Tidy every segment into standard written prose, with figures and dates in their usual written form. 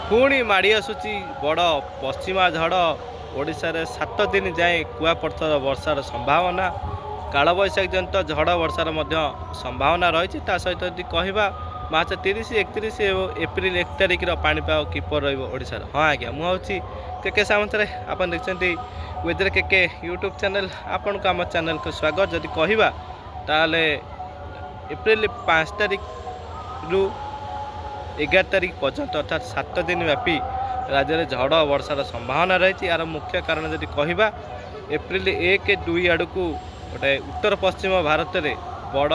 ପୁଣି ମାଡ଼ି ଆସୁଛି ବଡ଼ ପଶ୍ଚିମା ଝଡ଼। ଓଡ଼ିଶାରେ 7 ଦିନ ଯାଏଁ କୁଆପଥର ବର୍ଷାର ସମ୍ଭାବନା। କାଳବୈଶାଖୀ ଜନିତ ଝଡ଼ ବର୍ଷାର ମଧ୍ୟ ସମ୍ଭାବନା ରହିଛି। ତା ସହିତ ଯଦି କହିବା, ମାର୍ଚ୍ଚ 30, 31 ଏବଂ ଏପ୍ରିଲ 1 ତାରିଖର ପାଣିପାଗ କିପରି ରହିବ ଓଡ଼ିଶାର? ହଁ ଆଜ୍ଞା, ମୁଁ ହେଉଛି କେ କେ ସାମନ୍ତରାୟ। ଆପଣ ଦେଖୁଛନ୍ତି ୱେଦର କେ କେ ୟୁଟ୍ୟୁବ୍ ଚ୍ୟାନେଲ୍। ଆପଣଙ୍କୁ ଆମ ଚ୍ୟାନେଲ୍କୁ ସ୍ୱାଗତ। ଯଦି କହିବା, ତାହେଲେ ଏପ୍ରିଲ 5 ତାରିଖରୁ 11 ତାରିଖ ପର୍ଯ୍ୟନ୍ତ, ଅର୍ଥାତ୍ 7 ଦିନ ବ୍ୟାପୀ ରାଜ୍ୟରେ ଝଡ଼ ବର୍ଷାର ସମ୍ଭାବନା ରହିଛି। ଏହାର ମୁଖ୍ୟ କାରଣ ଯଦି କହିବା, ଏପ୍ରିଲ 1, 2 ଆଡ଼କୁ ଗୋଟେ ଉତ୍ତର ପଶ୍ଚିମ ଭାରତରେ ବଡ଼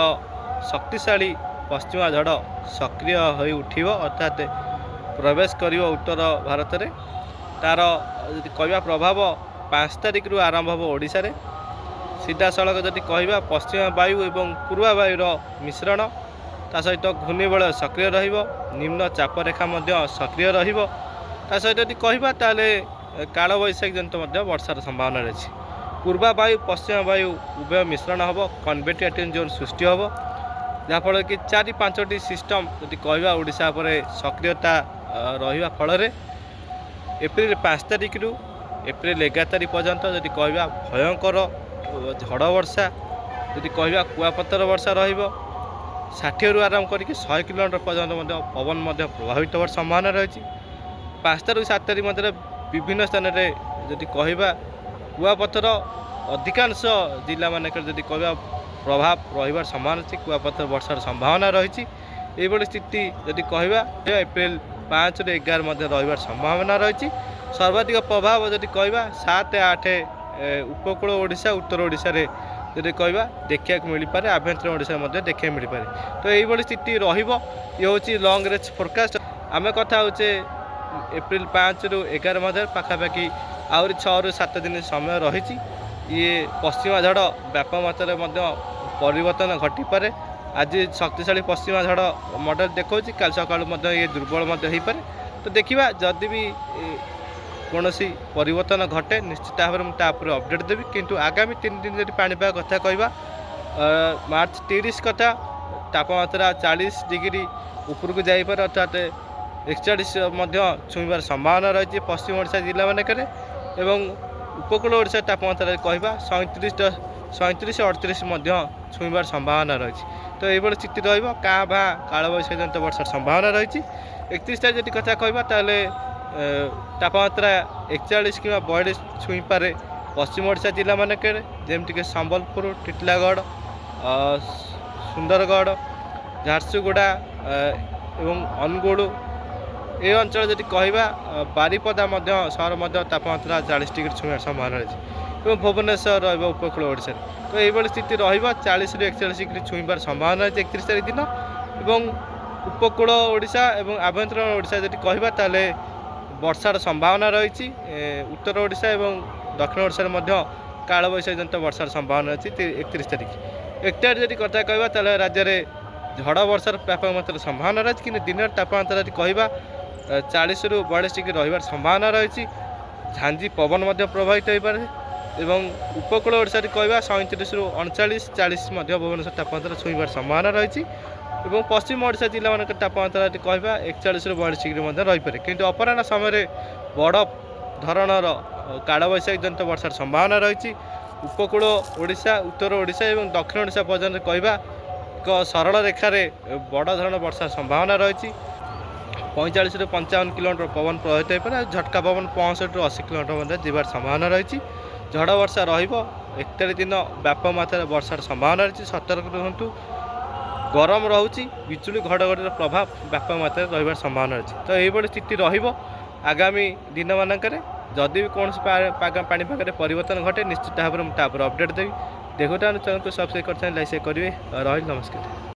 ଶକ୍ତିଶାଳୀ ପଶ୍ଚିମା ଝଡ଼ ସକ୍ରିୟ ହୋଇ ଉଠିବ, ଅର୍ଥାତ୍ ପ୍ରବେଶ କରିବ ଉତ୍ତର ଭାରତରେ। ତା'ର ଯଦି କହିବା, ପ୍ରଭାବ 5 ତାରିଖରୁ ଆରମ୍ଭ ହେବ ଓଡ଼ିଶାରେ। ସିଧାସଳଖ ଯଦି କହିବା, ପଶ୍ଚିମ ବାୟୁ ଏବଂ ପୂର୍ବ ବାୟୁର ମିଶ୍ରଣ, ତା ସହିତ ଘୂର୍ଣ୍ଣିବଳୟ ସକ୍ରିୟ ରହିବ, ନିମ୍ନ ଚାପରେଖା ମଧ୍ୟ ସକ୍ରିୟ ରହିବ। ତା ସହିତ ଯଦି କହିବା, ତାହେଲେ କାଳବୈଶାଖୀ ଜନିତ ମଧ୍ୟ ବର୍ଷାର ସମ୍ଭାବନା ରହିଛି। ପୂର୍ବା ବାୟୁ, ପଶ୍ଚିମ ବାୟୁ ଉଭୟ ମିଶ୍ରଣ ହେବ, କନଭେକ୍ଟିଭ ଜୋନ୍ ସୃଷ୍ଟି ହେବ, ଯାହାଫଳରେ କି ଚାରି ପାଞ୍ଚଟି ସିଷ୍ଟମ୍ ଯଦି କହିବା ଓଡ଼ିଶା ଉପରେ ସକ୍ରିୟତା ରହିବା ଫଳରେ ଏପ୍ରିଲ 5 ତାରିଖରୁ ଏପ୍ରିଲ 11 ତାରିଖ ପର୍ଯ୍ୟନ୍ତ ଯଦି କହିବା, ଭୟଙ୍କର ଝଡ଼ ବର୍ଷା, ଯଦି କହିବା କୁଆପଥର ବର୍ଷା ରହିବ। 60ରୁ ଆରମ୍ଭ କରିକି 100 କିଲୋମିଟର ପର୍ଯ୍ୟନ୍ତ ମଧ୍ୟ ପବନ ମଧ୍ୟ ପ୍ରଭାବିତ ହେବାର ସମ୍ଭାବନା ରହିଛି। 5 ତାରିଖ 7 ତାରିଖ ମଧ୍ୟରେ ବିଭିନ୍ନ ସ୍ଥାନରେ ଯଦି କହିବା, କୁଆପଥର ଅଧିକାଂଶ ଜିଲ୍ଲାମାନଙ୍କରେ ଯଦି କହିବା ପ୍ରଭାବ ରହିବାର ସମ୍ଭାବନା ଅଛି, କୁଆପଥର ବର୍ଷାର ସମ୍ଭାବନା ରହିଛି। ଏଇଭଳି ସ୍ଥିତି ଯଦି କହିବା, ଏପ୍ରିଲ 5ରୁ 11 ମଧ୍ୟ ରହିବାର ସମ୍ଭାବନା ରହିଛି। ସର୍ବାଧିକ ପ୍ରଭାବ ଯଦି କହିବା, 7, 8 ଉପକୂଳ ଓଡ଼ିଶା, ଉତ୍ତର ଓଡ଼ିଶାରେ ଯଦି କହିବା ଦେଖିବାକୁ ମିଳିପାରେ, ଆଭ୍ୟନ୍ତରୀଣ ଓଡ଼ିଶାରେ ମଧ୍ୟ ଦେଖିବାକୁ ମିଳିପାରେ। ତ ଏଇଭଳି ସ୍ଥିତି ରହିବ। ଇଏ ହେଉଛି ଲଙ୍ଗ୍ ରେଞ୍ଜ ଫୋରକାଷ୍ଟ। ଆମେ କଥା ହେଉଛେ ଏପ୍ରିଲ 5ରୁ 11 ମଧ୍ୟରେ, ପାଖାପାଖି ଆହୁରି 6ରୁ 7 ଦିନ ସମୟ ରହିଛି। ଇଏ ପଶ୍ଚିମା ଝଡ଼ ବ୍ୟାପକ ମାତ୍ରାରେ ମଧ୍ୟ ପରିବର୍ତ୍ତନ ଘଟିପାରେ। ଆଜି ଶକ୍ତିଶାଳୀ ପଶ୍ଚିମା ଝଡ଼ ମଡ଼େଲ ଦେଖାଉଛି, କାଲି ସକାଳୁ ମଧ୍ୟ ଇଏ ଦୁର୍ବଳ ମଧ୍ୟ ହୋଇପାରେ। ତ ଦେଖିବା, ଯଦି ବି କୌଣସି ପରିବର୍ତ୍ତନ ଘଟେ, ନିଶ୍ଚିତ ଭାବରେ ମୁଁ ତା ଉପରେ ଅପଡ଼େଟ୍ ଦେବି। କିନ୍ତୁ ଆଗାମୀ 3 ଦିନ ଯଦି ପାଣିପାଗ କଥା କହିବା, ମାର୍ଚ୍ଚ 30 କଥା, ତାପମାତ୍ରା 40 ଡିଗ୍ରୀ ଉପରକୁ ଯାଇପାରେ, ଅର୍ଥାତ୍ 41 ମଧ୍ୟ ଛୁଇଁବାର ସମ୍ଭାବନା ରହିଛି ପଶ୍ଚିମ ଓଡ଼ିଶା ଜିଲ୍ଲାମାନଙ୍କରେ। ଏବଂ ଉପକୂଳ ଓଡ଼ିଶା ତାପମାତ୍ରା କହିବା, 37, 37, 38 ମଧ୍ୟ ଛୁଇଁବାର ସମ୍ଭାବନା ରହିଛି। ତ ଏଇଭଳି ସ୍ଥିତି ରହିବ। କାଁ ଭାଁ କାଳବୈଶାଖୀ ଜନିତ ବର୍ଷାର ସମ୍ଭାବନା ରହିଛି। 31 ତାରିଖ ଯଦି କଥା କହିବା, ତାହେଲେ ତାପମାତ୍ରା 41 କିମ୍ବା 42 ଛୁଇଁପାରେ ପଶ୍ଚିମ ଓଡ଼ିଶା ଜିଲ୍ଲାମାନଙ୍କରେ, ଯେମିତିକି ସମ୍ବଲପୁର, ଟିଟିଲାଗଡ଼, ସୁନ୍ଦରଗଡ଼, ଝାରସୁଗୁଡ଼ା ଏବଂ ଅନୁଗୁଳ ଏ ଅଞ୍ଚଳ। ଯଦି କହିବା, ବାରିପଦା ମଧ୍ୟ ସହର ମଧ୍ୟ ତାପମାତ୍ରା 40 ଡିଗ୍ରୀ ଛୁଇଁବାର ସମ୍ଭାବନା ରହିଛି ଏବଂ ଭୁବନେଶ୍ୱର ରହିବ ଉପକୂଳ ଓଡ଼ିଶାରେ। ତ ଏଇଭଳି ସ୍ଥିତି ରହିବ। 40ରୁ 41 ଡିଗ୍ରୀ ଛୁଇଁବାର ସମ୍ଭାବନା ରହିଛି 31 ତାରିଖ ଦିନ। ଏବଂ ଉପକୂଳ ଓଡ଼ିଶା ଏବଂ ଆଭ୍ୟନ୍ତରୀଣ ଓଡ଼ିଶା ଯଦି କହିବା, ତାହେଲେ ବର୍ଷାର ସମ୍ଭାବନା ରହିଛି। ଉତ୍ତର ଓଡ଼ିଶା ଏବଂ ଦକ୍ଷିଣ ଓଡ଼ିଶାରେ ମଧ୍ୟ କାଳବୈଶାଖୀ ଜନିତ ବର୍ଷାର ସମ୍ଭାବନା ଅଛି 31 ତାରିଖ। 1 ତାରିଖ ଯଦି କଥା କହିବା, ତାହେଲେ ରାଜ୍ୟରେ ଝଡ଼ ବର୍ଷାର ବ୍ୟାପକ ମାତ୍ରାରେ ସମ୍ଭାବନା ରହିଛି। କିନ୍ତୁ ଦିନର ତାପମାତ୍ରା ଯଦି କହିବା, 40ରୁ 42 ଡିଗ୍ରୀ ରହିବାର ସମ୍ଭାବନା ରହିଛି। ଝାଞ୍ଜି ପବନ ମଧ୍ୟ ପ୍ରଭାବିତ ହୋଇପାରେ। ଏବଂ ଉପକୂଳ ଓଡ଼ିଶାରେ କହିବା, 37ରୁ 39, 40 ମଧ୍ୟ ଭୁବନେଶ୍ୱର ତାପମାତ୍ରା ଛୁଇଁବାର ସମ୍ଭାବନା ରହିଛି। ଏବଂ ପଶ୍ଚିମ ଓଡ଼ିଶା ଜିଲ୍ଲାମାନଙ୍କର ତାପମାତ୍ରା ଯଦି କହିବା, 41ରୁ 42 ଡିଗ୍ରୀ ମଧ୍ୟ ରହିପାରେ। କିନ୍ତୁ ଅପରାହ୍ନ ସମୟରେ ବଡ଼ ଧରଣର କାଳବୈଶାଖୀ ଜନିତ ବର୍ଷାର ସମ୍ଭାବନା ରହିଛି। ଉପକୂଳ ଓଡ଼ିଶା, ଉତ୍ତର ଓଡ଼ିଶା ଏବଂ ଦକ୍ଷିଣ ଓଡ଼ିଶା ପର୍ଯ୍ୟନ୍ତ କହିବା, ଏକ ସରଳ ରେଖାରେ ବଡ଼ ଧରଣର ବର୍ଷାର ସମ୍ଭାବନା ରହିଛି। 45ରୁ 55 କିଲୋମିଟର ପବନ ପ୍ରବାହିତ ହୋଇପାରେ ଆଉ ଝଟକା ପବନ 65ରୁ 80 କିଲୋମିଟର ମଧ୍ୟ ଯିବାର ସମ୍ଭାବନା ରହିଛି। ଝଡ଼ ବର୍ଷା ରହିବ। 1 ତାରିଖ ଦିନ ବ୍ୟାପକ ମାତ୍ରାରେ ବର୍ଷାର ସମ୍ଭାବନା ରହିଛି। ସତର୍କ ରୁହନ୍ତୁ। ଗରମ ରହୁଛି, ବିଜୁଳି ଘଡ଼ଘଡ଼ିର ପ୍ରଭାବ ବ୍ୟାପକ ମାତ୍ରାରେ ରହିବାର ସମ୍ଭାବନା ଅଛି। ତ ଏଇଭଳି ସ୍ଥିତି ରହିବ ଆଗାମୀ ଦିନମାନଙ୍କରେ। ଯଦି ବି କୌଣସି ପାଣିପାଗରେ ପରିବର୍ତ୍ତନ ଘଟେ, ନିଶ୍ଚିତ ଭାବରେ ମୁଁ ତା ଉପରେ ଅପଡ଼େଟ୍ ଦେବି। ଦେଖୁଥାନ୍ତୁ, ଚ୍ୟାନେଲକୁ ସବସ୍କ୍ରାଇବ୍ କରିଥାନ୍ତି, ଲାଇକ୍, ସେୟାର କରିବେ। ରହିଲି, ନମସ୍କାର।